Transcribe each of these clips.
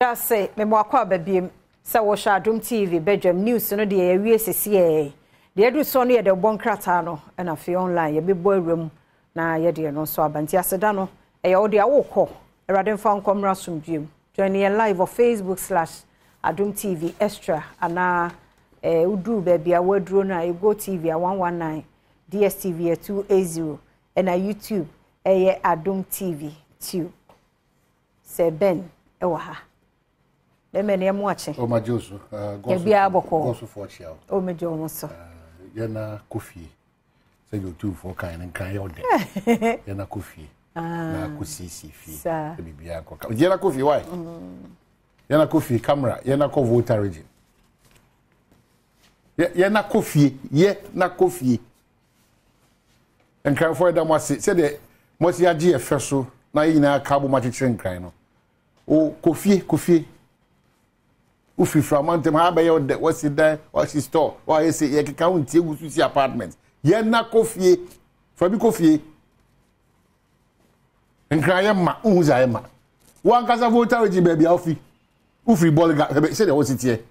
Ase mema wakɔ aba biem sɛ wɔhyɛ Adom TV badwam news no deɛ yɛawie sesiɛ. Deɛ adu soɔ no yɛde bɔ nkrataa no ɛna afei online yɛbɛbɔ awura mu na yɛde ɛno nso aba. Nti aseda no ɛyɛ wo deɛ wokɔ. Awurade mfa nkɔ mmra asomdwoeɛ mu. Join yɛn live wɔ Facebook slash Adom TV Extra anaa eh, woduru baabi a woaduro no a Ego TV a 119, DSTV a 280 ɛna YouTube ɛyɛ Adom TV Tube. Sɛ Ben wɔ ha. Bɛmɛ ne ɛmo akye. O ma gye so. Ebiara bɔkɔ. Gɔso fo akyia o. O me gye wɔn so. Yɛn na kɔ fie. Sɛ deɛ otumfoɔ kan no nkan yɛ ɔdɛ. Yɛn na kɔ fie. Na kɔ siesie fie. Saa. Sɛ biribiara nkɔ ka. Yɛn na kɔ fie why? Yɛn na kɔ fie camera. Yɛn na kɔ Volta region. Yɛn na kɔ fie. Yɛ na kɔ fie. Nkranfoɔ yɛda mo ase sɛdeɛ moasi agye yɛ fɛ so na yɛn nyinaa ka abom akyekyere Nkran no. O kɔ fie, kɔ fie. Wofiri Frama ntam ha abɛyɛ wo dɛ, woasi dan, woasi store, woayɛ se, yɛkeka wo ntie gu so si apartment. Yɛn na kɔ fie. Fa bi kɔ fie. Nkran yɛ ma, wohu sɛ ayɛ ma. Wo ankasa Volta region baabi a wofi, wofiri Bolga, sɛdeɛ wosi teɛ.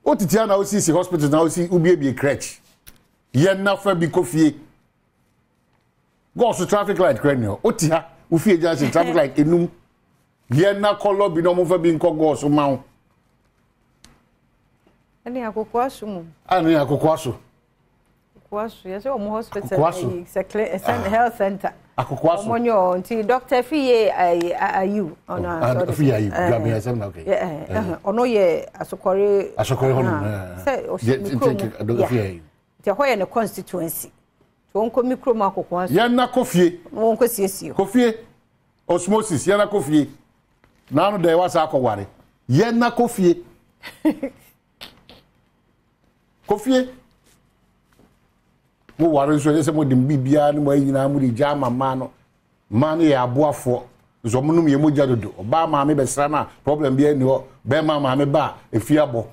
Wotete a na wosisi hospital na wosi wobiebie crèche. Yɛn na fa bi kɔ fie. Gɔɔso traffic light kura ni hɔ. Wote ha, wo fie junction traffic light enum. Yɛn na kɔ lobby na wɔn fa bi nkɔ gɔɔso ma wo. Ɛne akokoa so mu. Ɛne akokoa so. Akokoa so yɛ sɛ wɔn hospital ɛyi sɛ clear ɛsɛ ah. health center. Akokoa so. Wɔn nyɛ ɔ nti doctor Fiye ayi ayiw. Ɔno asɔ de. Fiye ayiw gabi ɛsɛm na okay. Ɔno yɛ asokɔre. Asokɔre hɔ nom. Sɛ ɔhyɛ ne kurom. Fiye ayiw. Nti ɛhɔ yɛ ne constituency. Nti wɔn kɔ mi kurom akokoa so. Yɛn na kɔ fie. Wɔn kɔ siesie. Kɔ fie. Osmosis yɛn na kɔ fie. N'ano dɛ wasa akɔ ware. Yɛn na kɔ fie. Kɔ fie. Mo ware nso ɛnyɛ sɛ mo de biribiara ne mo ayi nyinaa mo de gya ama mmaa no. Mmaa no yɛ aboafoɔ. Nso wɔn nom yɛ mogya dodo. Ɔbaa maame bɛsra no a problem biara nni hɔ. Bɛrima maame ba a efie abɔ.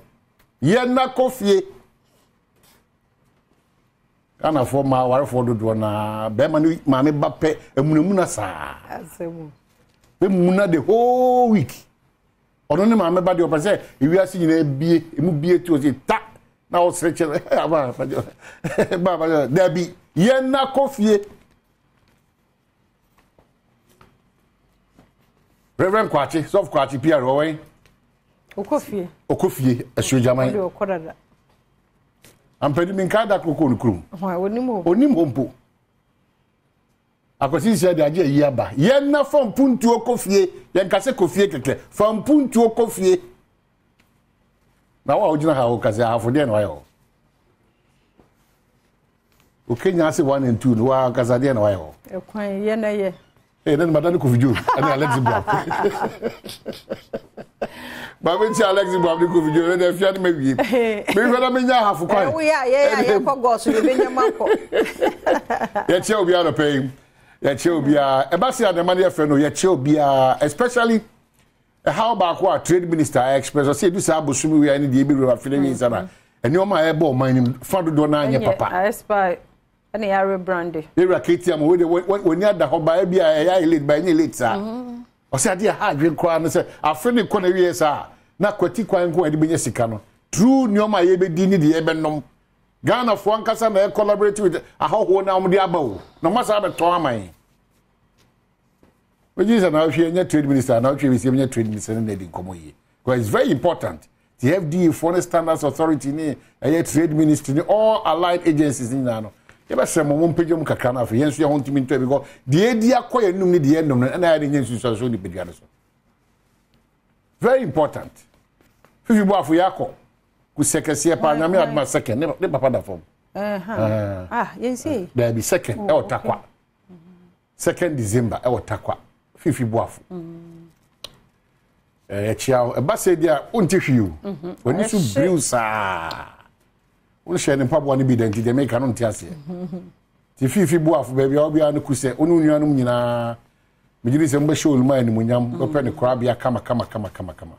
Yɛn na kɔ fie. Ghanafoɔ mmaa awarefoɔ dodoɔ naa bɛrima ne maame ba pɛ emunamuna saa. Bɛmuna the whole week. Ɔno ne maame ba deɛ ɔpɛ sɛ ewiase nyinaa bie emu bie ti ɔsi ta na ɔsere kyerɛ aba ba ba dabi yɛn na kɔ fie. Reverend Kwakye sɔfo Kwakye PR ɔwɛn. Ɔkɔ fie. Ɔkɔ fie asuogyaman. Ɔde ɔkɔ dada. Ampɛdi mi nkae da koro kɔɔ ne kurom. Onim hɔ. Onim hɔ mpo. Akwasi nsia de agye ayi aba. Yɛn na fa mpuntuo kɔ fie. Yɛn kase kɔ fie kɛkɛ. Fa mpuntuo kɔ fie. Na wo a wogyina ha wo kase ahafo deɛ na wayɛ hɔ. Okenya ase 1 and 2 no wa kasa deɛ na wayɛ hɔ. Ɛkwan yɛ na yɛ. Ee ne mada ne Kofi Joe ɛne Alex Buam. Maame ti Alex Buam ne Kofi Joe ɛna afia ne ma wie. Mehwɛ na menya ahafo kwan. Ɛwo yɛ a yɛ a yɛkɔ gɔs yɛ bɛnya mu akɔ. Yɛkyɛ obiara nɔpɛ yi. Yɛkyɛ obiara. Ɛba se adama no yɛfrɛ no yɛkyɛ obiara especially ɛhaw baako a trade minister express ɔsɛ edu saa abosom wei ne deɛ ebi wura afei ne nsa na nneɛma a ɛbɔ ɔman no mu fa dodoɔ no anyɛ papa. Ɛna yɛ rebrande. Ewura KTM wo de w'ani ada hɔ ba ebi a ɛyɛ ayɛ late ba ɛnyɛ late saa. Mm-hmm. Ɔsɛ adeɛ ha adwene koraa no sɛ afe ne kɔ na ewie saa na kwati kwan nko a yɛde bɛnya sika no true nneɛma a yɛbɛdi ne deɛ yɛbɛnom. Ghanafoɔ ankasa na ɛcollaborate with ahɔhoɔ na wɔde aba o na wɔn asa abɛtɔn ama yɛn. Wogye sɛ na ahwɛ nyɛ trade minister na ahwɛ bɛsi nyɛ trade minister ne na ɛdi nkɔmmɔ yie because it's very important. The FDA foɔ ne standards authority ne ɛyɛ trade ministry ne all allied agencies ne nyinaa no yɛbɛsrɛ mo mo mpagya mu kakra no afei yɛn nso yɛn ho ntumi ntɔ because deɛ edi akɔ yɛn num ne deɛ yɛn nom no ɛna yɛde nyɛ nsunsuanso nipadua no so very important fifi bu afo yɛ akɔ kusɛ kɛseɛ paa nyame adoma second ne papa da fam ah yɛn se daabi second ɛwɔ oh, takwa second december ɛwɔ takwa fifi boafo ɛkyia wo ɛba sɛ bi a wonte hwee o mhm. w'ani so biriw saa wonhyɛ ne mpaboa no bi da nti deɛ meka no nte aseɛ nti fifi boafo baabi a wobiara no ku sɛ wo ne wo nuanom nyinaa megye di sɛ mobɛhyɛ oluma animonyam mm. bɛpɛ ne korabea kama kama kama kama kama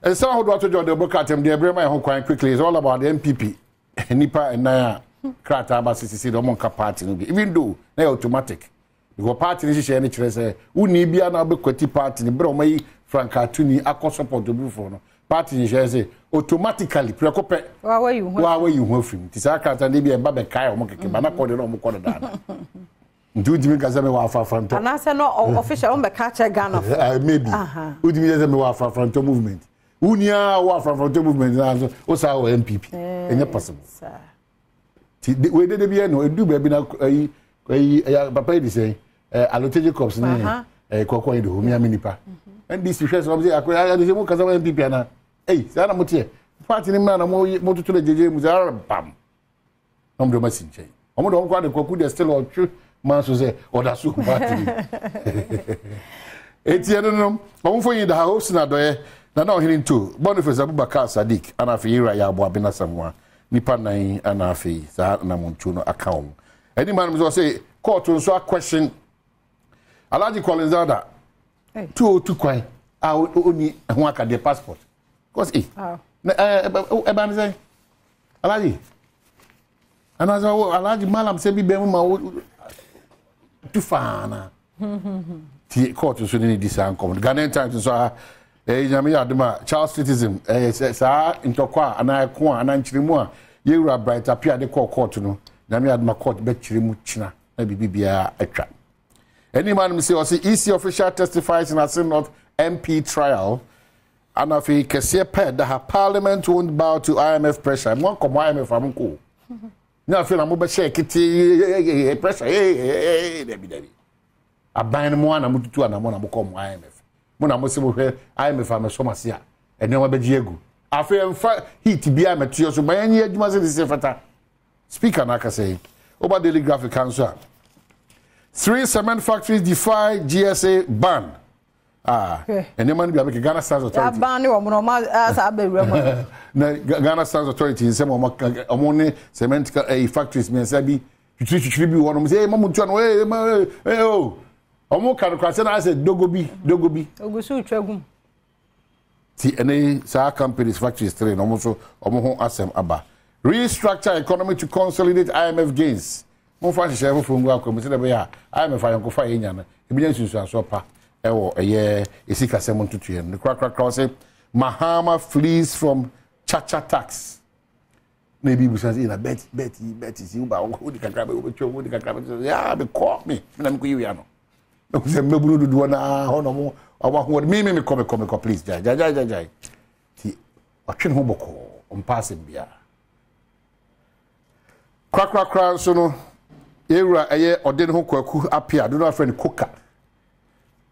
nsɛm ahodoɔ ato dwa ɔde ɔbɔ kratam deɛ ɛberɛ ma yɛ ho kwan quickly it's all about the npp nnipa nnan a krataa ba sisi deɛ wɔn nka party no bi even though na yɛ automatic because party no hyehyɛ no kyerɛ sɛ wonni bia na wobɛkwati party no berɛ wɔn ayi frankaatuni akɔ support obi foforɔ no, party nhyehyɛeɛ sɛ automatically prɛko pɛ Wa wayi wo ho wa wayi ho afiri mu. Nti saa krataa no bi a ɛba bɛkae wɔn kɛkɛ ba na kɔ deɛ na wɔn kɔ dedaada. Nti wontumi nka sɛ mewɔ afrafrantɔ. Anaasɛ no official wɔn bɛka akyerɛ Ghana fo. Uh, maybe. Wontumi yɛ sɛ mewɔ afrafrantɔ movement. Wonni a wɔ afrafrantɔ movement na so wo saa wɔ NPP. Ɛnyɛ possible. Ti wei dede bi yɛ no edu baabi na ayi ayi ɛyɛ papa yi de sɛn ɛɛ Alote Jacobs ne ɛɛ kɔkɔ yi de hɔ miami nipa. NDC hwɛ sɛ wɔn sɛ akɔ ayɛ de sɛ mo kasa wɔ NPP ana. Ɛyi saa na mo teɛ. Party ne mu na mo mo toto na gyegye mu sɛ arabam. Na wɔn de wɔn asi nkyɛn. Wɔn de wɔn kɔ ade kwaku deɛ still ɔtwe man so sɛ ɔda so party ni. Eti ɛno no wɔn mfonyin da ha Hopeson Adɔyɛ Nana Ɔhene Nto Boniface Abubakar Sadiq ana afei Yewura Yaabo Abena Samoa nipa nan ana afei saa anamontuo no aka wɔn. Anim hanom nso ɔsɛ kɔɔto nso akwɛhyen Alhaji Collins Dauda tu otu kwan a ɔni ho akadeɛ passport. Cause eh na ɛba ne sɛn Alhaji anaasɛ wo Alhaji Malam sɛ bi bɛn mu ma wo tu faa na ti court nso ne ne di saa nkɔmɔ Ghanaian Times nso ha ɛyɛ nyame yɛ adom a Charles Citizen ɛyɛ sɛ saa ntɔkwa a anaa ɛko a anaa nkyerɛmu a yɛwura Bright Appiah de kɔɔ court no nyame yɛ adom a court bɛkyerɛ mu kyena na biribi biara atwa anim anom sɛ ɔse EC official testifies in Assin North MP trial Ana afei kɛseɛ pɛ da ha parliament won't bow to IMF pressure mo ankɔmɔ IMF a mo nkɔ o nyɛ afei na mo bɛhyɛ ketee pressure ee dabi dabi aban no mo ana mo tutu ana mo na mo kɔ mo IMF mo na mo se mo hwɛ IMF a mɛsɔ mo ase a nneɛma bɛgye agu afei ɛmfa heat biara mɛtoyɛ so ma yɛnyɛ adwuma sɛ de sɛ fata speaker na akasa yi woba daily graphic nso a three cement factories defy GSA ban Ah, nneɛma no bi abɛka Ghana Standards Authority. Aban ne wɔn na wɔn asa abɛwura mu. Na Ghana Standards Authority nsɛm wɔn wɔn ne cement ɛyi eh, factories mmiɛnsa bi twitwiri twitwiri bi wɔ nom sɛ ɛyɛ mamu ntua no ɛyɛ ma ɛyɛ o wɔn ka no kora sɛ na asɛ dogo bi dogo bi. Ogu so twa gum. Ti ɛne saa companies factories three na wɔn nso wɔn ho asɛm aba. Restructure economy to consolidate IMF gains. Momfa nhyehyɛe foforo ngu akwan mu sɛnea ɛbɛyɛ a IMF ayɔnkofa a yɛanya no benya nsunsuanso pa wɔ ɛyɛ yɛn sikasɛm ntotoeɛ no. Ne korakorakora ɔse Mahama flees from Chacha tax. Na ebi busa sɛ na bet bet yi bet si woba wodi kakra bɛ wobɛtwa wodi kakra bɛ ya mekɔ me me na mekɔ yi wia no. Na sɛ mmabunu dodoɔ na hɔ na ɔmo ɔmo ahoɔden me me mekɔ mekɔ mekɔ please gyae gyae gyae gyae. Ti ɔtwe ne ho bɔkɔɔ ɔmpa asɛm biara. Korakorakora nso no, yɛn wura ɛyɛ ɔde ne ho Kwaku Appiah, dodoɔ afrɛ no Koka.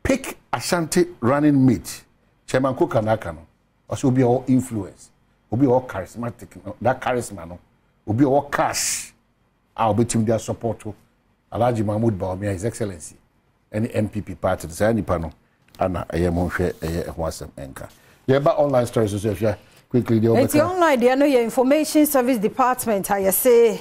Pick Ashanti running mate, Chairman Koka na aka no. Ɔsɛ obi a ɔwɔ influence, obi a ɔwɔ charismatic, no, that charisma no, obi a ɔwɔ cash a ɔbɛtumi de asɔpɔto Alhaji Mahmood Bawumia, His Excellency. ɛne NPP party no saa nipa no ana ɛyɛ mo nhwɛ ɛyɛ ɛho asɛm ɛnka yɛba online stories nso ɛhwɛ quickly deɛ wɔbɛka. Nti online deɛ no yɛ information service department a yɛse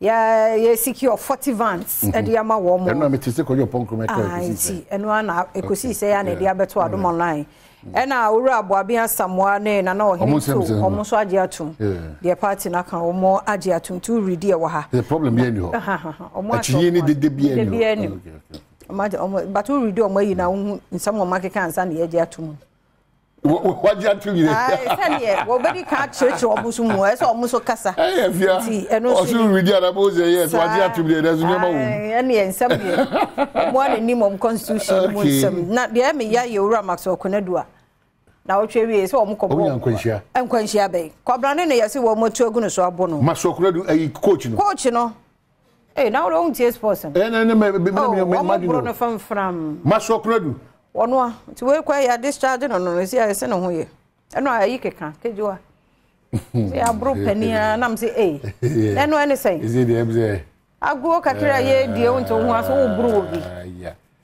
yɛ yɛ secure 40 vans mhm. ɛde ama wɔn mo. Ɛno na mete sɛ kɔdwo pɔn kuroma ɛka ɛkɔsi sɛ. Nti ɛno ana ɛkɔsi sɛ yɛ ana ɛde abɛto adom online. Ɛna Owura Aboaben Asamoah ne Nana Ɔhene nso wɔn nso agye atum. Deɛ party no aka wɔn agye atum nti woredi ɛwɔ ha. The problem bi ɛni hɔ. Akyinnye ne dede bi ɛni hɔ. Wɔn agye wɔn but woredi wɔn ayi na wohu nsɛm wɔn akeka ansa na yɛagye atum. Wagye atum nyina. Sɛdeɛ wɔbɛdi kan akyerɛkyerɛ wɔn nso mu ɛsɛ wɔn nso kasa. Ɛyɛ fia. Nti ɛno nso. Ɔso woredi anabɔ sɛ yes wagye atum deɛ ɛnso nneɛma wɔ mu. Ɛne nsɛm deɛ wɔn a n'anim wɔn constitution mu nsɛm na deɛ ɛmɛ ya yɛ Owura Maxwell Konadu a na ɔtwe wie sɛ wɔn kɔ bɔ nkwanhyia nkwanhyia bɛyi kɔbrane na yɛsi wɔn atu agu ne so abɔ no. Maxwell Konadu ɛyi coach no. Coach no ee na wɔn tie sports no. Ɛna ɛna mɛ mɛ mɛ mɛ wɔn boro no fanfram. Maxwell Konadu. Wɔn a nti wei kɔ yɛ discharge no no esi a yɛsɛ ne ho yɛ ɛna ayi keka kejuwa. Sɛ aboro panin a nam sɛ ee ɛno ɛne sɛn. Ɛsɛ deɛ ɛm sɛ. Agorɔ kakra a yɛredie wo nti wo ho ase woboro wɔ bi.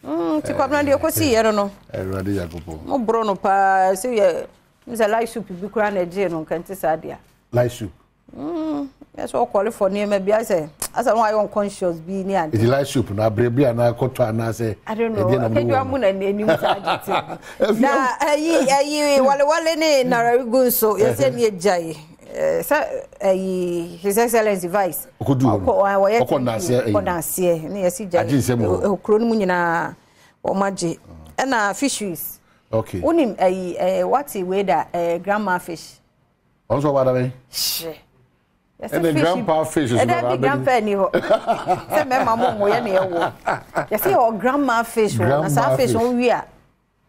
Nti kwabena deɛ kɔsi yɛ no no. Awurade Nyankopɔn. Mo boro no paa sɛ yɛ sɛ light soup bi koraa na ɛgyee no nka nti saa deɛ. Light soup. Yɛ sɛ ɔkɔle fɔ nneɛma bi asɛ asɛ wɔn ayɛ unconscious bi ne ade. Eti light soup no abere bi anaa kɔtɔ anaasɛ. I don't know. Akedwa mu na anim saa gye ti. Na ɛyi ɛyi walewale ne nararigu nso yɛsɛ ne egya yi. Sɛ ɛyi His Excellency Vice. Ɔkɔdu hɔ no ɔkɔ ɔkɔ naaseɛ ɛyi ɔkɔ naaseɛ ne yɛsi gya agye nsɛm wɔ kuro no mu nyinaa wɔn agye ɛna fisheries. Okay. Wonim ɛyi ɛɛ wate wei da ɛɛ grandma fish. Ɔno nso ɔba da bɛn? Hyɛ. Ɛna grandpa fish nso baba abɛdi. Grandpa ni hɔ. Sɛ mɛma mo mo yɛ na ɛwɔ. Yɛsɛ yɛ wɔ grandma fish wɔ na saa fish wɔn wi a.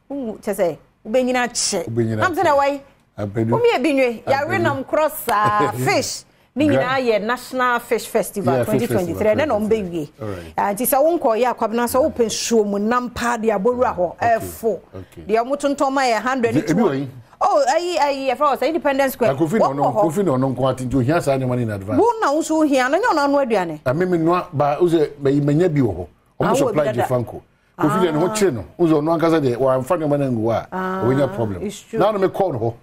Wohu kyɛ sɛ wobɛnyina kyɛ. Nam sɛ na wɔyi. Womi ebi nwe yare nam korɔ saa fish ne nyinaa yɛ national fish festival 2023 ɛnɛ na wɔn bɛ wie. Nti sɛ wonkɔ yɛ akwabena sɛ wopɛ nsuo mu nam paa de abɔwura hɔ ɛfo deɛ wɔn tontɔn ma yɛ 100 ne 200. Oh, ayi ayi yɛfrɛ wɔ sɛ Independence Square. Kofi na ɔno Kofi na ɔno nko ati nti ohia saa nneɛma no in advance. Wo na wo nso ohia no nyɛ ɔno ano aduane. Ɛmi mi nua ba o sɛ mɛyi mɛnya bi wɔ hɔ. Ɔmo supply gye fanko. Kofi deɛ ne ho kyere no. O sɛ ɔno ankasa deɛ wɔamfa nneɛma no angu hɔ a ɔbɛnya problem. Na ɔno mi kɔɔ no hɔ.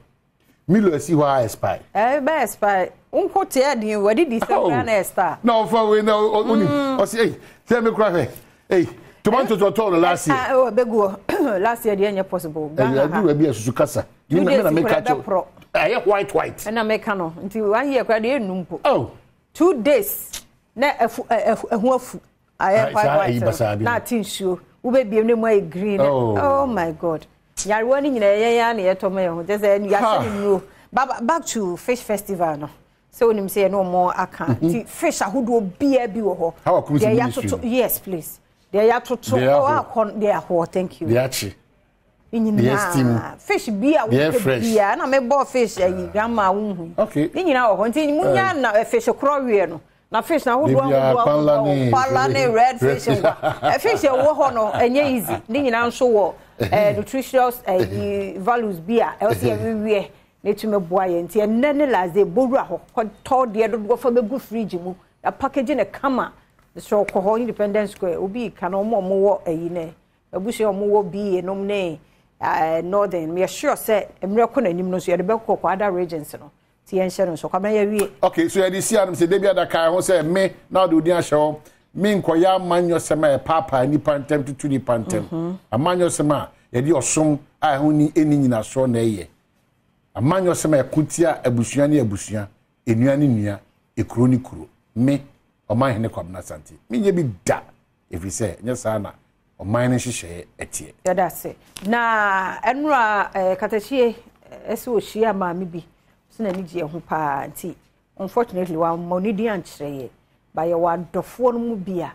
Milo asi hɔ a expire. Ɛɛ bɛ expire. Nko te ɛdin wɔde di sɛ kura na expire. Na ɔfa wei na ɔni ɔsi ɛyi sɛ mi kura hwɛ ɛyi tomato tɔ no last year. Ɛwɔ bɛ gu hɔ last year deɛ ɛnyɛ possible. Ghana ha ɛduru baabi a susu kasa. 2 days kura bɛ porɔ. Ɛyɛ white white. Ɛna mi ka no nti one year kura deɛ enum po. Oh. 2 days na ɛfu ɛhu afu ayɛ white white na ate nsuo wobɛbiem ne mu ayɛ green. Oh, oh my God, nyarewa no nyinaa yɛn ya na yɛtɔ ma yɛn ho kyɛ sɛ yɛahyɛ ne nnuro. Back to fish festival no, sɛ wonim sɛ yɛne ɔmo aka nti fish ahodoɔ biara bi wɔ hɔ deɛ yɛatoto. Yes please, deɛ yɛatoto oh akɔ deɛ ahoɔ, thank you. Deɛ akyi nyinaa fish bi a wopɛ bia na mebɔ fish ayi grandma wohu ne nyinaa wɔ hɔ nti munya na fish korɔ wie no na fish na ahodoɔ ahodoɔ ahodoɔ, kwala ne red fish nkwa fish ɛwɔ hɔ no ɛnyɛ easy. Ne nyinaa nso wɔ nutritious values bi a ɛwɔ sɛ yɛweweɛ na etumi boa yɛn. Nti ɛnɛ ne last day, bowura hɔ kɔtɔ deɛ dodoɔ fa bɛgu fridge mu na package ne kama. Sɛ ɔkɔ hɔ Independence Square obi ka na wɔn a wɔwɔ ɛyi nɛ abusua a wɔwɔ BA nom ne northern, yɛ sure sɛ mmerɛ kɔ n'anim no nso yɛde bɛkɔ kɔ other regions no ti yɛn hyɛ no nso kwabena yɛwie. Okay, so yɛde si anum sɛ debi adaka ho sɛ me na ɔde odi ahyɛ hɔ, me nkɔyɛ amanyɔsɛm a ɛpaapaa nipa ntɛm tutu nipa ntɛm, amanyɔsɛm a yɛde ɔsom a ɛho ni ɛni nyinasoɔ na ɛyɛ amanyɔsɛm a ɛko tia abusua ne abusua, enua ne nua, ekuro ne kuro. Me Ɔmanhene Kwabena Asante menyɛ bi da, ɛfiri sɛ nyɛ saa na ɔman no nhyehyɛeɛ ɛteɛ. Yɛda ase. Na ɛnora katakyie ɛsɛ ɔhyia maame bi sɛ n'ani gye ho paa nti unfortunately wamma ne din ankyerɛ yɛ ba yɛwɔ adɔfoɔ no mu bi a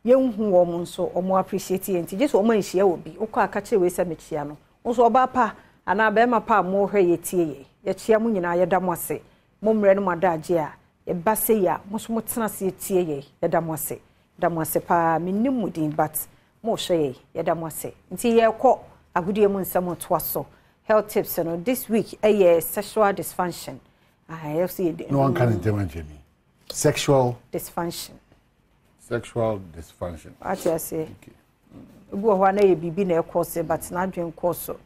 yɛnhu wɔn nso wɔn appreciate yɛn nti gye sɛ wɔn anhyia wɔ bi wokɔ aka kyerɛ wei sɛ mekyia no nso. Ɔbaa pa anaa bɛrima pa a mohwɛ yɛtie yɛ, yɛkyia mo nyinaa, yɛda mo ase. Mo mmerɛ no mo adagye a yɛba sɛ yi a mo nso motena ase yɛtie yɛ, yɛda mo ase, yɛda mo ase paa. Mennim mo din but mohwɛ yɛ, yɛda mo ase. Nti yɛrekɔ agodie mu nsɛm toa so. Health tips no this week ɛyɛ sexual dysfunction. Ɛyɛ sɛ yɛde Na wanka ne ntɛm ankyɛ mi sexual dysfunction. Sexual dysfunction. Wate aseɛ. Ebi wɔ hɔ a na yɛ biribi na ɛkɔ se but n'adwene kɔ so.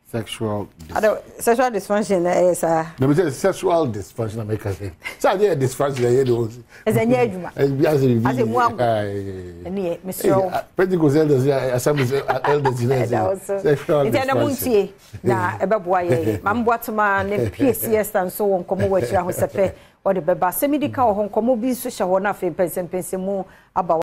Sexual. Ado sexual dysfunction na ɛyɛ saa. Na mi sɛ sexual dysfunction na meka sɛ adeɛ yɛ dysfunction ɛyɛ de o. Ɛsɛ nyɛ adwuma. Ɛbi ase bibi. Ase mu ago. Ɛni yɛ mesrɛ wo. Pentecost elders assemblies elders yi na ɛsɛ sexual dysfunction. Nti ɛna mu ntie na ɛbɛboa yɛ. Maame Boatema ne PACS nso wɔ nkɔmɔ wɔ akyire ahosɛpɛ wɔde bɛba. Asɛm yi di ka wɔ hɔ, nkɔmɔ bi nso hyɛ hɔ na afei mpɛnsɛmpɛnsɛmu aba.